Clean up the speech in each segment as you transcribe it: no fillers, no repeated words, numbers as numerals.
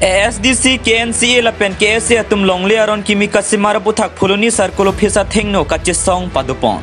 ASDC KNCA lapen KSA atum longli aron kimi kasimara puthak phuloni circle office thengno kachisong padupon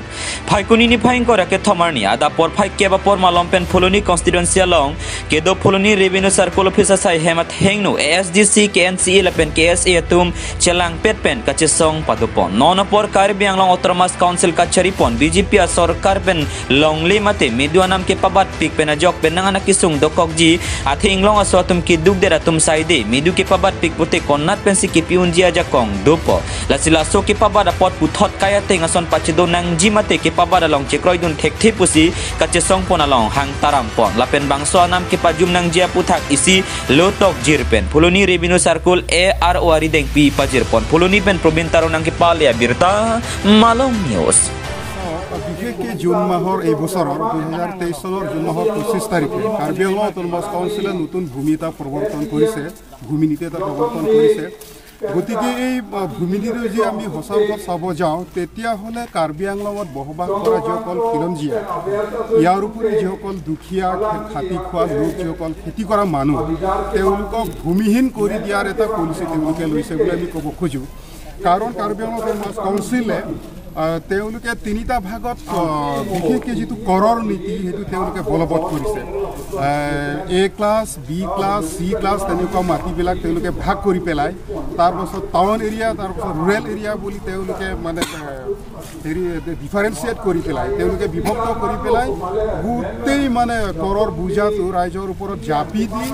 phaikuni ni phaing kora ke thomarni ada por phai keba por malompen phuloni constituency along kedo phuloni revenue circle office sai hema thengno ASDC KNCA lapen KSA atum chelang petpen kachisong padupon non por Karbi Anglong Autonomous Council kachari pon BJP sarkar pen longli mate meduanam ke pabat pik pen ajok pen nangana kisung dokok ji athinglong aso atum ki dugdera tum saide midu ke pabat pik pute konnat pensi ke piun jia jakong dopo lasila so ke pabat apot puthot kaya tengason pachido nang jimate ke pabat along chekroi dun thek thipusi kache song pon along hang taram pon lapen bangso anam ke pajum nang jia puthak isi lotok jirpen phuloni revenue circle A R O ari deng pi pajir pon phuloni pen probin taro nang ke palia birta malong news. বিশেষকৈ June মাহৰ এই বছৰৰ 2023 চনৰ June মাহৰ 25 তাৰিখে Karbi Anglong autonomous কাউন্সিলে নতুন ভূমি এটা প্ৰৱৰ্তন কৰিছে, ভূমি নীতি এটা প্ৰৱৰ্তন কৰিছে। গতিকে এই ভূমি নীতি যদি আমি সঁচা অৰ্থত চাব যাওঁ তেতিয়াহ'লে কাৰ্বি আংলঙত বসবাস কৰা যিসকল খিলঞ্জীয়া, ইয়াৰ উপৰি যিসকল দুখীয়া খাটি খোৱা লোক, যিসকল খেতি কৰা মানুহ, তেওঁলোকক ভূমিহীন কৰি দিয়াৰ এটা পলিচি তেওঁলোকে লৈছে বুলি আমি ক'ব খোজোঁ। কাৰণ কাৰ্বি আংলং অট'নমাছ কাউন্সিলে তেওঁলোকে তিনিটা ভাগত বিশেষকৈ যিটো কৰৰ নীতি সেইটো তেওঁলোকে বলবৎ কৰিছে। A class, B class, C class তেনেকুৱা মাটিবিলাক তেওঁলোকে ভাগ কৰি পেলাই, তাৰপাছত টাউন এৰিয়া, তাৰপাছত ৰুৰেল এৰিয়া বুলি তেওঁলোকে মানে হেৰি ডিফাৰেঞ্চিয়েট কৰি পেলাই, তেওঁলোকে বিভক্ত কৰি পেলাই গোটেই মানে কৰৰ বোজাটো ৰাইজৰ ওপৰত জাপি দি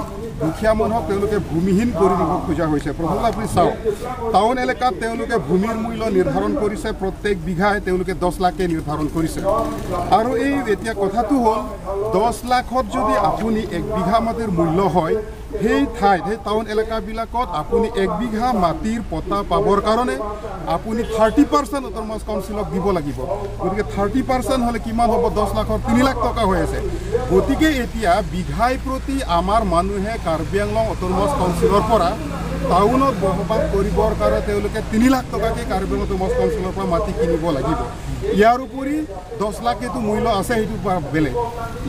দুখীয়া মানুহক তেওঁলোকে ভূমিহীন কৰি দিব খোজা হৈছে। প্ৰথমতে আপুনি চাওক, টাউন এলেকাত তেওঁলোকে ভূমিৰ মূল্য নিৰ্ধাৰণ কৰিছে, প্ৰত্যেক বিঘাই তেওঁলোকে 10 লাখকে নিৰ্ধাৰণ কৰিছে। আৰু এই এতিয়া কথাটো হ'ল, 10 লাখত যদি আপুনি 1 বিঘা মাটিৰ মূল্য হয়, সেই ঠাইত, সেই টাউন এলেকাবিলাকত আপুনি 1 বিঘা মাটিৰ পট্টা পাবৰ কাৰণে আপুনি 30% অট'নমাছ কাউন্সিলক দিব লাগিব। গতিকে 30% হ'লে কিমান হ'ব? 10 লাখৰ 3 লাখ টকা হৈ আছে। গতিকে এতিয়া বিঘাই প্ৰতি আমাৰ মানুহে কাৰ্বি আংলং অট'নমাছ কাউন্সিলৰ পৰা টাউনত বসবাস কৰিবৰ কাৰণে তেওঁলোকে 3 লাখ টকাকৈ কাৰ্বি আংলং অট'নমাছ কাউন্সিলৰ পৰা মাটি কিনিব লাগিব। ইয়াৰ উপৰি 10 লাখেতো মূল্য আছে, সেইটো বেলেগ।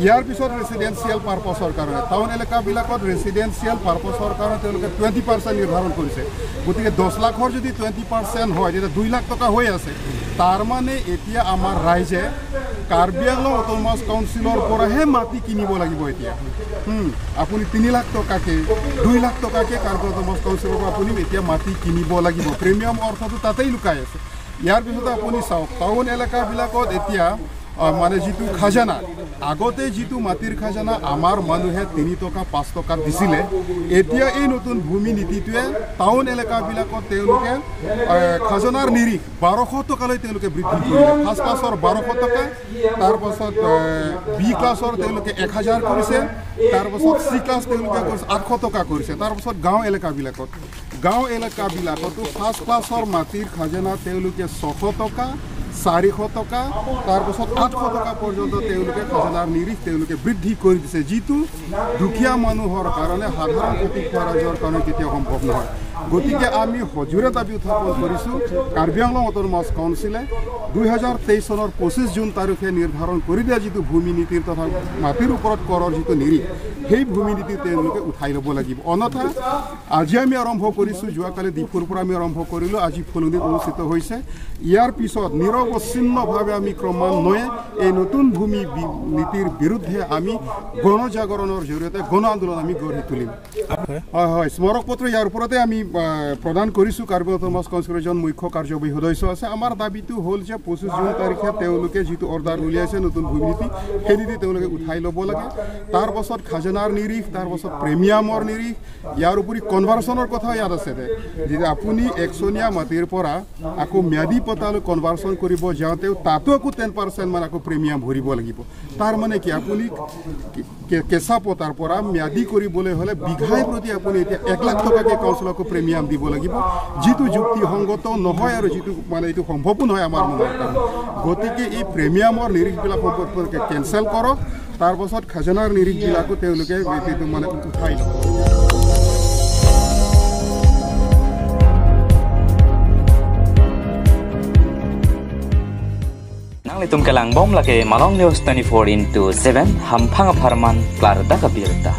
ইয়াৰ পিছত ৰেচিডেঞ্চিয়েল পাৰ্পছৰ কাৰণে টাউন এলেকাবিলাকত ৰেচিডেঞ্চিয়েল পাৰ্পছৰ কাৰণে তেওঁলোকে 20% নিৰ্ধাৰণ কৰিছে। গতিকে 10 লাখৰ যদি 20% হয় তেতিয়া 2 লাখ টকা হৈ আছে। তাৰমানে এতিয়া আমাৰ ৰাইজে কাৰ্বি আংলং অট'নমাছ কাউন্সিলৰ পৰাহে মাটি কিনিব লাগিব। এতিয়া আপুনি 3 লাখ টকাকৈ, 2 লাখ টকাকৈ কাৰ্বি অট'নমাছ কাউন্সিলৰ পৰা আপুনি এতিয়া মাটি কিনিব লাগিব। প্ৰিমিয়াম অৰ্থটো তাতেই লুকাই আছে। ইয়াৰ পিছতে আপুনি চাওক, টাউন এলেকাবিলাকত এতিয়া মানে যিটো খাজানা, আগতে যিটো মাটিৰ খাজানা আমাৰ মানুহে 3 টকা 5 টকাত দিছিলে, এতিয়া এই নতুন ভূমি নীতিটোৱে টাউন এলেকাবিলাকত তেওঁলোকে খাজানাৰ নিৰিখ 1200 টকালৈ তেওঁলোকে বৃদ্ধি কৰিলে। ফাৰ্ষ্ট ক্লাছৰ 1200 টকা, তাৰপাছত বি ক্লাছৰ তেওঁলোকে 1000 কৰিছে, তাৰপাছত চি ক্লাছ তেওঁলোকে কৰিছে 800 টকা কৰিছে। তাৰপাছত গাঁও এলেকাবিলাকতো ফাৰ্ষ্ট ক্লাছৰ মাটিৰ খাজানা তেওঁলোকে 600 টকা, 400 টকা, তাৰপাছত 800 টকা পৰ্যন্ত তেওঁলোকে খাজানাৰ নিৰিখ তেওঁলোকে বৃদ্ধি কৰি দিছে, যিটো দুখীয়া মানুহৰ কাৰণে, সাধাৰণ খেতি খোৱা ৰাইজৰ কাৰণে কেতিয়াও সম্ভৱ নহয়। গতিকে আমি সজোৰে দাবী উত্থাপন কৰিছোঁ, কাৰ্বি আংলং অট'নমাছ কাউন্সিলে 2023 চনৰ 25 জুন তাৰিখে নিৰ্ধাৰণ কৰি দিয়া যিটো ভূমি নীতিৰ তথা মাটিৰ ওপৰত কৰৰ যিটো নিৰিখ, সেই ভূমি নীতি তেওঁলোকে উঠাই ল'ব লাগিব। অন্যথা আজি আমি আৰম্ভ কৰিছোঁ, যোৱাকালি ডিফুৰ পৰা আমি আৰম্ভ কৰিলোঁ, আজি ফুলনিত অনুষ্ঠিত হৈছে। ইয়াৰ পিছত নিৰৱচ্ছিন্নভাৱে আমি ক্ৰমান্বয়ে এই নতুন ভূমি নীতিৰ বিৰুদ্ধে আমি গণজাগৰণৰ জৰিয়তে গণ আন্দোলন আমি গঢ়ি তুলিম। হয় হয়, স্মাৰক পত্ৰ ইয়াৰ ওপৰতে আমি প্ৰদান কৰিছোঁ। কাৰ্বি অট'নমাছ কাউন্সিলৰ এজন মুখ্য কাৰ্যবাহী সদস্য আছে। আমাৰ দাবীটো হ'ল যে 25 জুন তাৰিখে তেওঁলোকে যিটো অৰ্ডাৰ উলিয়াইছে নতুন ভূমি নীতি, সেই নীতি তেওঁলোকে উঠাই ল'ব লাগে। তাৰপাছত খাজানাৰ নিৰিখ, তাৰপাছত প্ৰিমিয়ামৰ নিৰিখ, ইয়াৰ উপৰি কনভাৰ্চনৰ কথাও ইয়াত আছে। যেতিয়া আপুনি একচনীয়া মাটিৰ পৰা আকৌ ম্যাদী পট্টালৈ কনভাৰ্চন কৰিব যাওঁতেও তাতো আকৌ 10% মান আকৌ প্ৰিমিয়াম ভৰিব লাগিব। তাৰ মানে কি, আপুনি কেঁচা পটাৰ পৰা ম্যাদী কৰিবলৈ হ'লে বিঘাই প্ৰতি আপুনি এতিয়া 1 লাখ টকাকৈ কাউন্সিলকো প্ৰিমিয়াম দিব লাগিব, যিটো যুক্তিসংগত নহয় আৰু যিটো মানে এইটো সম্ভৱো নহয় আমাৰ মনৰ কাৰণে। গতিকে এই প্ৰিমিয়ামৰ নিৰিখবিলাক সম্পৰ্কে কেঞ্চেল কৰক, তাৰপাছত খাজানাৰ নিৰিখবিলাকো তেওঁলোকে এইটো মানে উঠাই লওক। Nang litum kalang bom lake Malong News 24x7 hampang farman klar da kabirta.